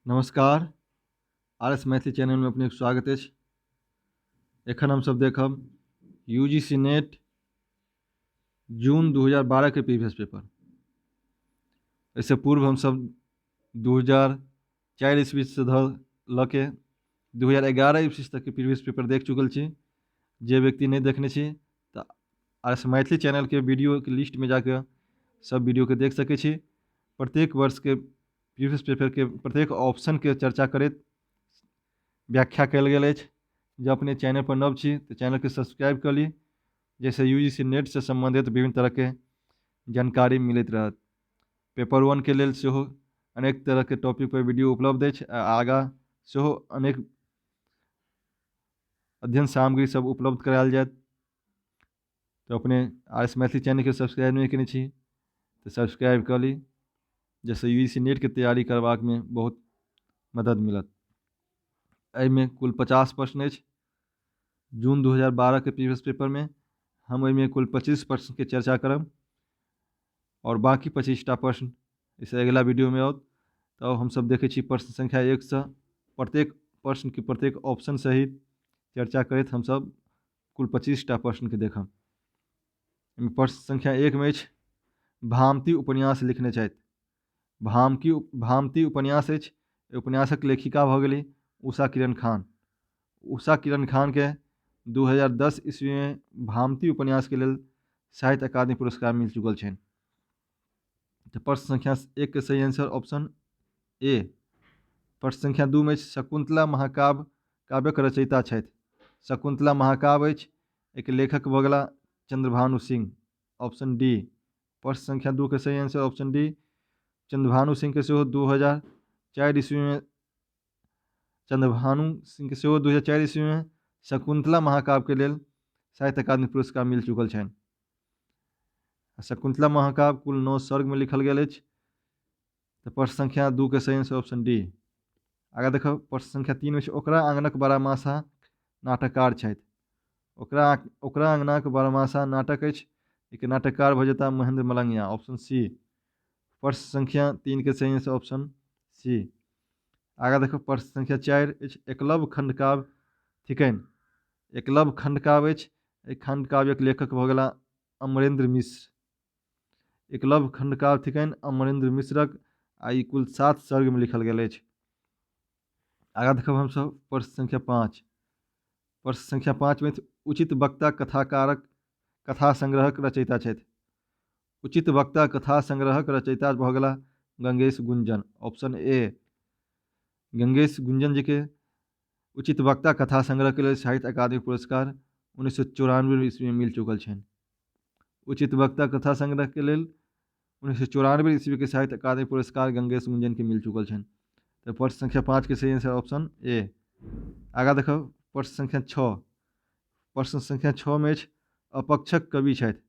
नमस्कार, R S Maithili चैनलमे अपनेके स्वागत अछि। एखन हमसभ देखब यू जी सी नेट जून 2012 के प्रीवियस पेपर। एहिसँ पूर्व हमसभ 2004 ईस्वीसँ धऽ लऽ के 2011 ईस्वी तकके प्रीवियस पेपर देख चुकल छी। जे व्यक्ति नहि देखने छी तऽ आर एस मैथिली चैनलके वीडियोके लिस्टमे जाकऽ सभ वीडियोके देख सकै छी। प्रत्येक वर्षके प्रीवियस पेपरके प्रत्येक ऑप्शनके चर्चा करैत व्याख्या कयल गेल अछि। जँ अपने चैनलपर नव छी तऽ चैनलके सब्सक्राइब कऽ ली, जाहिसँ यू जी सी नेटसँ सम्बन्धित विभिन्न तरहके जानकारी मिलैत रहत। पेपर वनके लेल सेहो अनेक तरहके टॉपिकपर वीडियो उपलब्ध अछि आ आगाँ सेहो अनेक अध्ययन सामग्री सब उपलब्ध करायल जायत। तऽ अपने आर एस मैथिली चैनलके सब्सक्राइब नहि कयने छी तऽ सब्सक्राइब कऽ ली, जाहिसँ यू जी सी नेटके तैयारी करबाकमे बहुत मदद मिलत। एहिमे कुल 50 प्रश्न अछि। जून 2012 के प्रीवियस पेपरमे हम एहिमे कुल 25 प्रश्नके चर्चा करब आओर बाँकी 25टा प्रश्न एहिसँ अगिला वीडियोमे आओत। तऽ हमसभ देखै छी प्रश्न संख्या 1सँ प्रत्येक प्रश्नके प्रत्येक ऑप्शन सहित चर्चा करैत हमसभ कुल 25टा प्रश्नके देखब। एहिमे प्रश्न संख्या 1मे अछि, भामती उपन्यास लिखने छथि। भामती उपन्यास अछि, एहि उपन्यासक लेखिका भऽ गेली उषा किरण खान। उषा किरण खानके 2010 ईस्वीमे भामती उपन्यासके लेल साहित्य अकादमी पुरस्कार मिल चुकल छनि। तऽ प्रश्न संख्या 1 के सही आंसर ऑप्शन ए। प्रश्न संख्या 2 मे अछि, शकुंतला महाकाव्य काव्यक रचयिता छथि। शकुंतला महाकाव्य अछि, एहिके लेखक भऽ गेला चंद्रभानु सिंह, ऑप्शन डी। प्रश्न संख्या 2 के सही answer option D. Chandrabhanu Singh के सेहो 2004 ईस्वी में चंद्रभानु सिंह के सेहो 2004 ईस्वी में शकुंतला महाकाव्य के लेल साहित्य अकादमी पुरस्कार मिल चुकल छनि। शकुंतला महाकाव्य कुल 9 सर्ग में लिखल गेल अछि। तऽ प्रश्न संख्या 2 के सही आंसर ऑप्शन डी। आगाँ देखब प्रश्न संख्या 3 अछि, ओकरा आंगनक बारहमासा नाटककार छथि। ओकरा आंगनाक बारहमासा नाटक अछि, एहिके नाटककार भऽ जेताह महेंद्र मलंगिया, ऑप्शन सी। प्रश्न संख्या 3 के सही आंसर ऑप्शन सी। आगाँ देखब प्रश्न संख्या 4 अछि, एकलव्य खंडकाव्य थिकनि। एकलव्य खंडकाव्य अछि, एहि खंडकाव्यक लेखक भऽ गेलाह अमरेंद्र मिश्र। एकलव्य खंडकाव्य थिकनि अमरेंद्र मिश्रक आ ई कुल 7 सर्गमे लिखल गेल अछि। आगाँ देखब हमसभ प्रश्न संख्या 5। प्रश्न संख्या 5 मे उचित वक्ता कथाकारक कथा संग्रहक रचयिता छथि। उचित वक्ता कथा संग्रहक रचयिता भऽ गेलाह गंगेश गुंजन, ऑप्शन ए। गंगेश गुंजन जी के उचित वक्ता कथा संग्रह के लेल साहित्य अकादमी पुरस्कार 1994 ईस्वी में मिल चुकल छनि। उचित वक्ता कथा संग्रह के लेल 1994 ईस्वी के साहित्य अकादमी पुरस्कार गंगेश गुंजन के मिल चुकल छनि। तऽ प्रश्न संख्या 5 के सही आंसर ऑप्शन ए। आगाँ देखब प्रश्न संख्या 6। प्रश्न संख्या 6 में अछि, अपक्षक कवि छथि।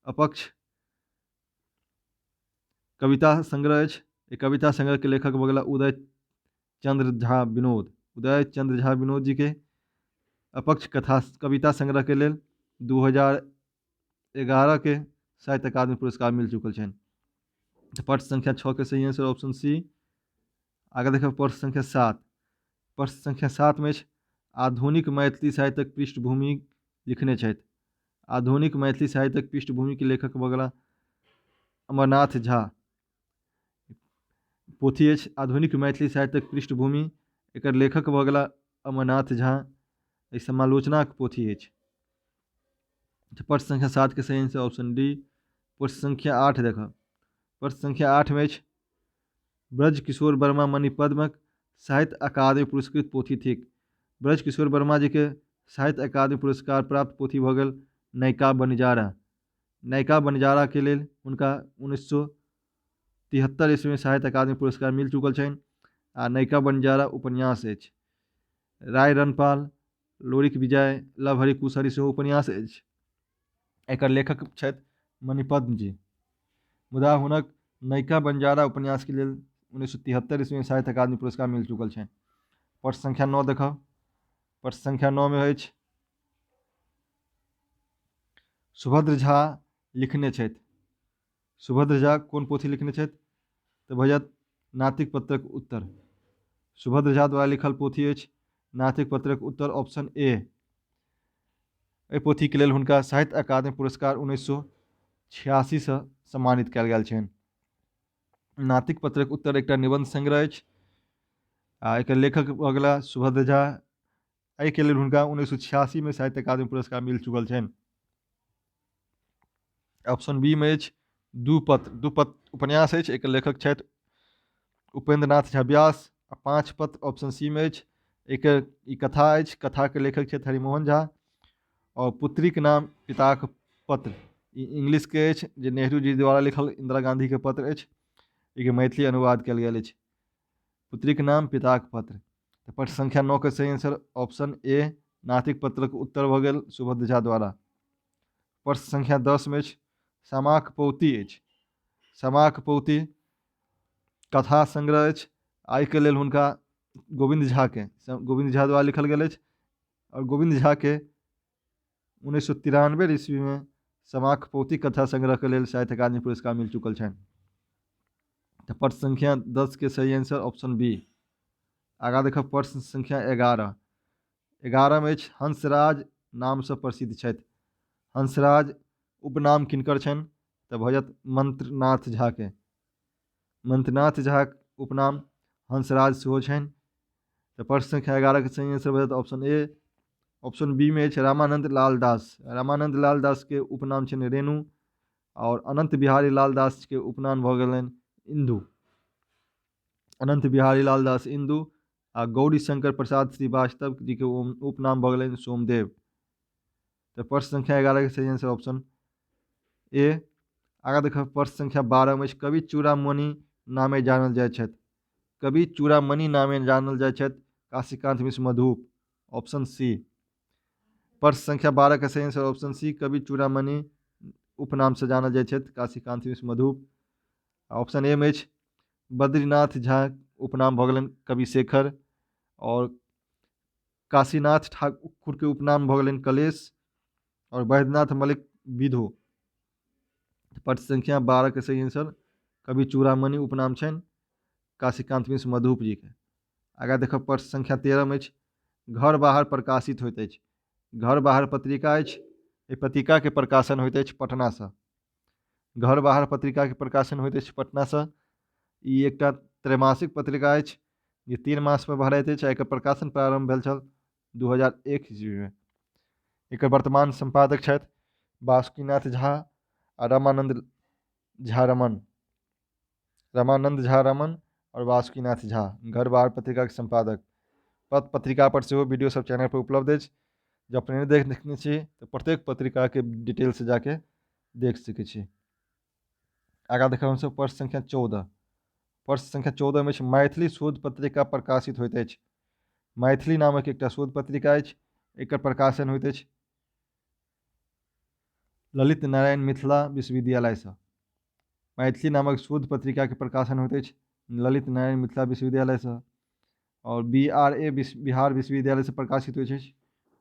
अपक्ष कविता संग्रह अछि, एहि कविता संग्रह के लेखक भऽ गेलाह उदय चंद्र झा विनोद। उदय चंद्र झा विनोद जी के अपक्ष कथा कविता संग्रह के लेल 2011 के साहित्य अकादमी पुरस्कार मिल चुकल छनि। तऽ प्रश्न संख्या 6 के सही आंसर ऑप्शन सी। आगे देखब प्रश्न संख्या 7। प्रश्न संख्या 7 में अछि, आधुनिक मैथिली साहित्यक पृष्ठभूमि लिखने छथि। आधुनिक मैथिली साहित्यक पृष्ठभूमि के लेखक भऽ गेलाह अमरनाथ झा। पोथी अछि आधुनिक मैथिली साहित्यक पृष्ठभूमि, एकर लेखक भऽ गेलाह अमरनाथ झा। एहि समालोचनाक पोथी अछि। प्रश्न संख्या 7 के सही आंसर ऑप्शन डी। प्रश्न संख्या 8 देखब। प्रश्न संख्या 8 में अछि, ब्रज किशोर वर्मा मणिपद्मक साहित्य अकादमी पुरस्कृत पोथी थिक। ब्रज किशोर वर्मा जी के साहित्य अकादमी पुरस्कार प्राप्त पोथी भऽ गेल नयिका बनिजारा। नयिका बनिजारा के लेल हुनका 1973 ईस्वी में साहित्य अकादमी पुरस्कार मिल चुकल छनि आ नयिका बनिजारा उपन्यास अछि। राय रणपाल, लोरिक विजय, लवहरि कुशहरि सेहो उपन्यास अछि। एकर लेखक छथि मणिपद्म जी। मुदा हुनक नयिका बनिजारा उपन्यास के लेल 1973 ईस्वी में साहित्य अकादमी पुरस्कार मिल चुकल छनि। प्रश्न संख्या 9 देखब। प्रश्न संख्या 9 में अछि, सुभद्र झा लिखने छथि। सुभद्र झा कोन पोथी लिखने छथि? तऽ भऽ जायत नातिक पत्रक उत्तर। सुभद्र झा द्वारा लिखल पोथी अछि नातिक पत्रक उत्तर, ऑप्शन ए। एहि पोथीके लेल हुनका साहित्य अकादमी पुरस्कार 1986सँ सम्मानित कयल गेल छनि। नातिक पत्रक उत्तर एकटा निबंध संग्रह अछि आ एकर लेखक भऽ गेला सुभद्र झा। एहिके लेल हुनका 1986मे साहित्य अकादमी पुरस्कार मिल चुकल छनि। ऑप्शन बी मे अछि दू पत्र। दू पत्र उपन्यास अछि, एकर लेखक छथि उपेंद्र नाथ झा व्यास। आ पाँच पत्र ऑप्शन सी मे अछि, एकर ई कथा अछि, कथाके लेखक छथि हरिमोहन झा। आओर पुत्रीक नाम पिताक पत्र ई इंग्लिशके अछि जे नेहरू जी द्वारा लिखल इंदिरा गांधीके पत्र अछि, एहिके मैथिली अनुवाद कयल गेल अछि। पुत्रीक नाम पिताक पत्र। तऽ प्रश्न संख्या 9 के सही आंसर ऑप्शन ए नातिक पत्रक उत्तर भऽ गेल सुभद्र झा द्वारा। प्रश्न संख्या 10 मे अछि सामाक पौती अछि। सामाक पौती कथा संग्रह अछि, एहिके लेल हुनका गोविन्द झाके गोविन्द झा द्वारा लिखल गेल अछि आओर गोविन्द झाके 1993 ईस्वीमे समाक पौती कथा संग्रहके लेल साहित्य अकादमी पुरस्कार मिल चुकल छनि। तऽ प्रश्न संख्या 10 के सही आंसर ऑप्शन बी। आगाँ देखब प्रश्न संख्या 11। 11 मे अछि हंसराज नामसँ प्रसिद्ध छथि। हंसराज उपनाम किनकर छनि? तऽ भऽ जायत मंत्रनाथ झाके। मंत्रनाथ झाक उपनाम हंसराज सेहो छनि। तऽ प्रश्न संख्या 11 के सही आंसर भऽ जायत ऑप्शन ए। ऑप्शन बी मे अछि रामानंद लाल दास। रामानंद लाल दास के उपनाम छनि रेणु आओर अनंत बिहारी लाल दास के उपनाम भऽ गेलनि इंदु। अनंत बिहारी लाल दास इंदु आ गौरी शंकर प्रसाद श्रीवास्तव जी के उपनाम भऽ गेलनि सोमदेव। तऽ प्रश्न संख्या 11 के सही आंसर ऑप्शन ए। आगाँ देखब प्रश्न संख्या 12 मे अछि कवि चूड़ामणि नामे जानल जाइत छथि। कवि चूड़ामणि नामे जानल जाइत छथि काशीकांत मिश्र मधुप, ऑप्शन सी। प्रश्न संख्या 12 के सही आंसर ऑप्शन सी कवि चूड़ामणि उपनाम से जानल जाइत छथि काशीकांत मिश्र मधुप। ऑप्शन ए मे अछि बद्रीनाथ झा उपनाम भऽ गेलनि कवि शेखर और काशीनाथ ठाकुर के उपनाम भऽ गेलनि कलेश और वैद्यनाथ मलिक विधु। प्रश्न संख्या 12 के सही आंसर कवि चूड़ामणि उपनाम छनि काशीकांत मिश्र मधुप जी के। आगाँ देखब प्रश्न संख्या 13 मे अछि घर बाहर प्रकाशित होइत अछि। घर बाहर पत्रिका अछि, एहि पत्रिका के प्रकाशन होइत अछि पटनासँ। घर बाहर पत्रिका के प्रकाशन होइत अछि पटनासँ। ई एकटा त्रैमासिक पत्रिका अछि जे 3 मास पर बहराइत अछि आ एकर प्रकाशन प्रारंभ भेल छल 2001 ईस्वीमे। एकर वर्तमान सम्पादक छथि बासुकीनाथ झा आ रमानंद झा रमन। रमानंद झा रमन और बासुकीनाथ झा घर बाहर पत्रिका के सम्पादक। पत्र पत्रिका पर सेहो वीडियो सब चैनल पर उपलब्ध अछि, जब अपने नहि देखने छी तऽ प्रत्येक पत्रिका के डिटेल से जाके देख सकै छी। आगाँ देखब हमसब प्रश्न संख्या 14। प्रश्न संख्या 14 मे अछि मैथिली शोध पत्रिका प्रकाशित होइत अछि। मैथिली नामक एकटा शोध पत्रिका अछि, एकर प्रकाशन होइत अछि ललित नारायण मिथिला विश्वविद्यालयसँ। मैथिली नामक शोध पत्रिका के प्रकाशन होइत अछि ललित नारायण मिथिला विश्वविद्यालयसँ। और बी आर ए बिहार विश्वविद्यालयसँ प्रकाशित होइत अछि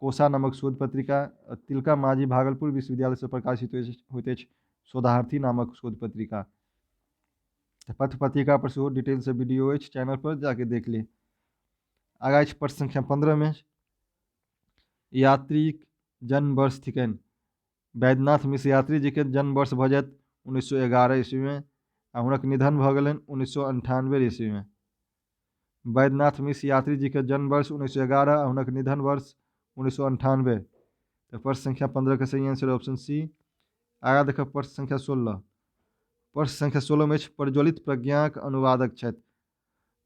कोसा नामक शोध पत्रिका। तिलका माझी भागलपुर विश्वविद्यालयसँ प्रकाशित होइत अछि शोधार्थी नामक शोध पत्रिका। पत्र पत्रिका पर सेहो डिटेल से वीडियो अछि, चैनल पर जाके देख ली। आगाँ अछि प्रश्न संख्या 15 में यात्रीक जन्म वर्ष थिकनि। वैद्यनाथ मिश्र यात्री जी के जन्म वर्ष भऽ जायत 1911 ईस्वी में आ हुनक निधन भऽ गेलनि 1998 ईस्वी में। वैद्यनाथ मिश्र यात्री जी के जन्म वर्ष 1911 आ हुनक निधन वर्ष 1998। तऽ प्रश्न संख्या 15 के सही आंसर ऑप्शन सी। आगाँ देखब प्रश्न संख्या 16। प्रश्न संख्या 16 में अछि प्रज्वलित प्रज्ञाक अनुवादक छथि।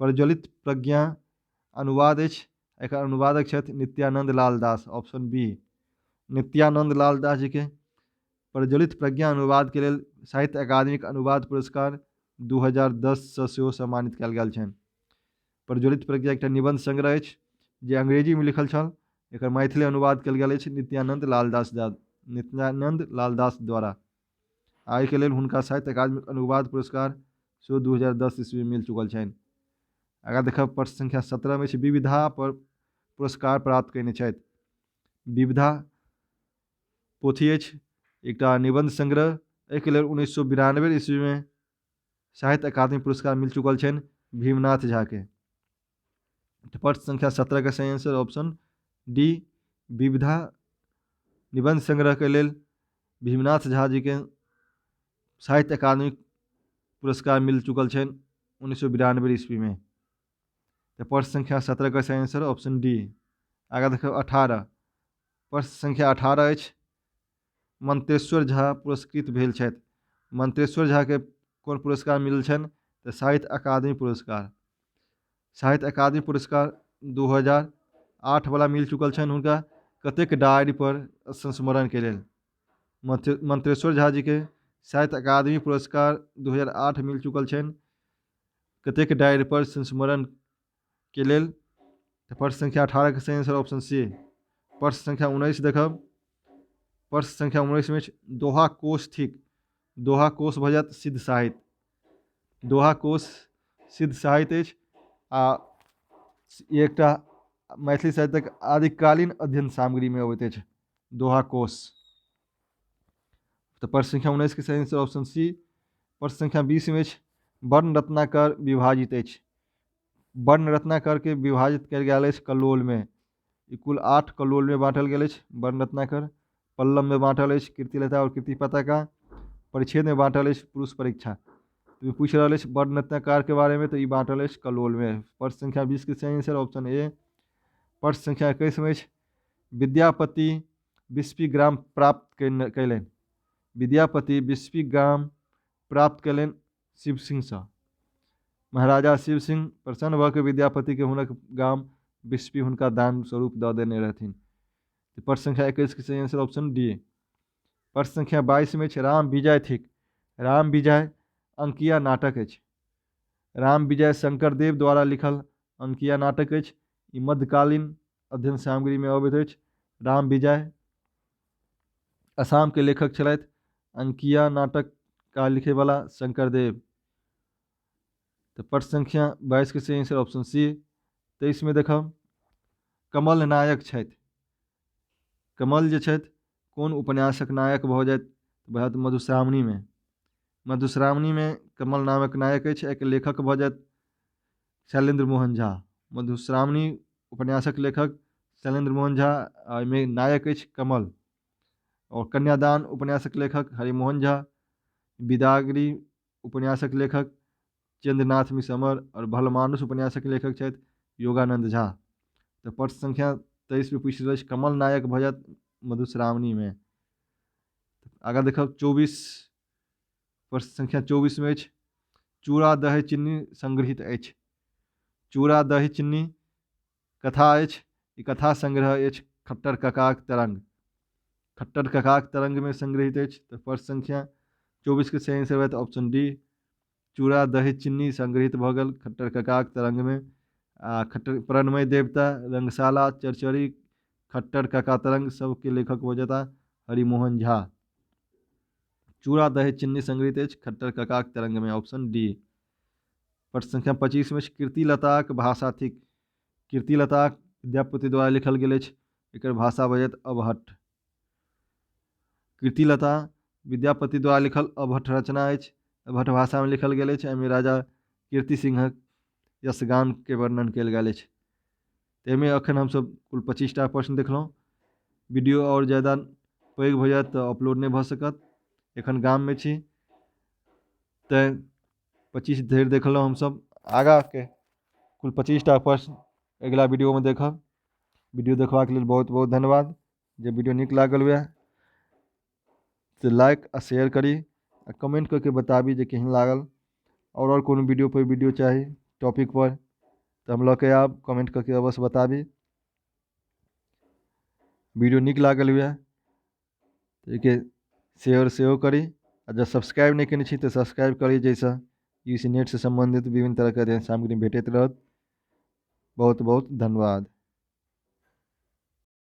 प्रज्वलित प्रज्ञा अनुवाद अछि, एकर अनुवादक छथि नित्यानंद लाल दास, ऑप्शन बी। नित्यानंद लाल दास जी के प्रज्वलित प्रज्ञा अनुवाद के लेल साहित्य अकादमीक अनुवाद पुरस्कार 2010 सँ सेहो सम्मानित कयल गेल छनि। प्रज्वलित प्रज्ञा एकटा निबंध संग्रह अछि जे अंग्रेजी में लिखल छल, एकर मैथिली अनुवाद कयल गेल अछि नित्यानंद लाल दास द्वारा। आ एहिके लेल हुनका साहित्य अकादमीक अनुवाद पुरस्कार सेहो 2010 ईस्वी में मिल चुकल छनि। आगाँ देखब प्रश्न संख्या 17 में अछि विविधा पर पुरस्कार प्राप्त कयने छथि। विविधा पोथी अछि एकटा निबंध संग्रह, एहिके लेल 1992 ईस्वी में साहित्य अकादमी पुरस्कार मिल चुकल छनि भीमनाथ झा के। तऽ प्रश्न संख्या 17 के सही आंसर ऑप्शन डी। विविधा निबंध संग्रह के लेल भीमनाथ झा जी के साहित्य अकादमी पुरस्कार मिल चुकल छनि 1992 ईस्वी में। तऽ प्रश्न संख्या 17 के सही आंसर ऑप्शन डी। आगाँ देखब 18। प्रश्न संख्या 18 अछि, मंत्रेश्वर झा पुरस्कृत भेल छथि। मंत्रेश्वर झा के कोन पुरस्कार मिलल छनि? तऽ साहित्य अकादमी पुरस्कार। साहित्य अकादमी पुरस्कार 2008 वाला मिल चुकल छनि हुनका कतेक डायरी पर संस्मरण के लेल। मंत्रेश्वर झा जी के साहित्य अकादमी पुरस्कार 2008 मिल चुकल छनि कतेक डायरी पर संस्मरण के लेल। तऽ प्रश्न संख्या 18 के सही आंसर ऑप्शन सी। प्रश्न संख्या 19 देखब। प्रश्न संख्या 19 में दोहा कोश थिक। दोहा कोश भऽ जायत सिद्ध साहित्य। दोहा कोश सिद्ध साहित्य अछि आ एकटा मैथिली साहित्यक आदिकालीन अध्ययन सामग्रीमे अबैत अछि दोहा कोश। तऽ प्रश्न संख्या 19 के सही आंसर ऑप्शन सी। प्रश्न संख्या 20 में अछि वर्ण रत्नाकर विभाजित अछि। वर्ण रत्नाकर के विभाजित कयल गेल अछि कल्लोल में। ई कुल 8 कल्लोल में बाँटल गेल अछि वर्ण रत्नाकर। पल्लव में बाँटल अछि कीर्तिलता और कीर्ति पताका। परिच्छेद में बाँटल अछि पुरुष परीक्षा। तो पूछि रहल अछि वर्ण रत्नाकर के बारे में, तो ई बाँटल अछि कल्लोल में। प्रश्न संख्या 20 के सही आंसर ऑप्शन ए। प्रश्न संख्या 21 में अछि विद्यापति बिस्फी ग्राम प्राप्त कयलनि। विद्यापति बिस्फी ग्राम प्राप्त कयलनि शिव सिंहसँ। महाराजा शिव सिंह प्रसन्न भऽ के विद्यापतिके हुनक गाम बिस्फी हुनका दान स्वरूप दऽ देने रहथिन। तऽ प्रश्न संख्या 21 के सही आंसर ऑप्शन डी। प्रश्न संख्या 22 में अछि राम विजय थिक। राम विजय अंकिया नाटक अछि। राम विजय शंकरदेव द्वारा लिखल अंकिया नाटक अछि। ई मध्यकालीन अध्ययन सामग्री में अबैत अछि। राम विजय असम के लेखक छलथि। अंकिया नाटक का लिखेवाला शंकरदेव। तऽ प्रश्न संख्या 22 के सही आंसर ऑप्शन सी। 23 में देखब कमल नायक छथि। कमल जे छथि कोन उपन्यासक नायक भऽ जायत? भऽ जायत मधुश्रावणी में। मधुश्रावणी में कमल नामक नायक अछि। एहिके लेखक भऽ जायत शैलेन्द्र मोहन झा। मधुश्रावणी उपन्यासक लेखक शैलेन्द्र मोहन झा, एहिमे नायक अछि कमल। और कन्यादान उपन्यासक लेखक हरिमोहन झा। विदागरी उपन्यासक लेखक चंद्रनाथ मिश्र अमर। और भलमानुष उपन्यासक लेखक छथि योगानंद झा। तऽ प्रश्न संख्या 23 में पूछि रहल अछि कमल नायक भऽ जायत मधुश्रावणी में। आगाँ देखब 24। प्रश्न संख्या 24 में अछि चूड़ा दही चिन्नी संग्रहित अछि। चूड़ा दही चिन्नी कथा अछि। ई कथा संग्रह अछि खट्टर ककाक तरंग। खट्टर ककाक तरंग में संग्रहित अछि। तऽ प्रश्न संख्या 24 के सही आंसर होयत ऑप्शन डी। चूड़ा दही चिन्नी संग्रहित भऽ गेल खट्टर ककाक तरंग में। आ खट्टर प्रणमय देवता, रंगशाला, चरचरी, खट्टर कका तरंग सबके लेखक भऽ जेता हरिमोहन झा। चूड़ा दही चिन्नी संग्रहित अछि खट्टर ककाक तरंग में ऑप्शन डी। प्रश्न संख्या 25 में कीर्तिलताक भाषा थिक। कीर्तिलता विद्यापति द्वारा लिखल गेल अछि। एकर भाषा भऽ जायत अवहट्ठ। कीर्तिलता विद्यापति द्वारा लिखल अवहट्ठ रचना अछि। अवहट्ठ भाषामे लिखल गेल अछि। एहिमे राजा कीर्ति सिंहक यशगान के वर्णन कयल गेल अछि। तऽ एहिमे एखन हमसब कुल 25टा प्रश्न देखलहुँ। वीडियो आओर ज्यादा पैघ भऽ जायत तऽ अपलोड नहि भऽ सकत। एखन गाममे छी तैँ 25 धरि देखलहुँ हमसब। आगाँके कुल 25टा प्रश्न अगिला वीडियोमे देखब। वीडियो देखबाक लेल बहुत बहुत धन्यवाद। जे वीडियो नीक लागल हुए तऽ लाइक आ शेयर करी आ कमेंट कऽ के बताबी जे केहन लागल। आओर कोनो वीडियो पर वीडियो चाही टॉपिक पर तऽ हम लऽ के आयब। कमेंट कऽ के अवश्य बताबी। वीडियो नीक लागल हुए तऽ एहिके शेयर सेहो करी आ जँ सब्सक्राइब नहि कयने छी तऽ सब्सक्राइब करी, जाहिसँ यू सी नेटसँ सम्बन्धित विभिन्न तरहके अध्ययन सामग्री भेटैत रहत। बहुत बहुत धन्यवाद।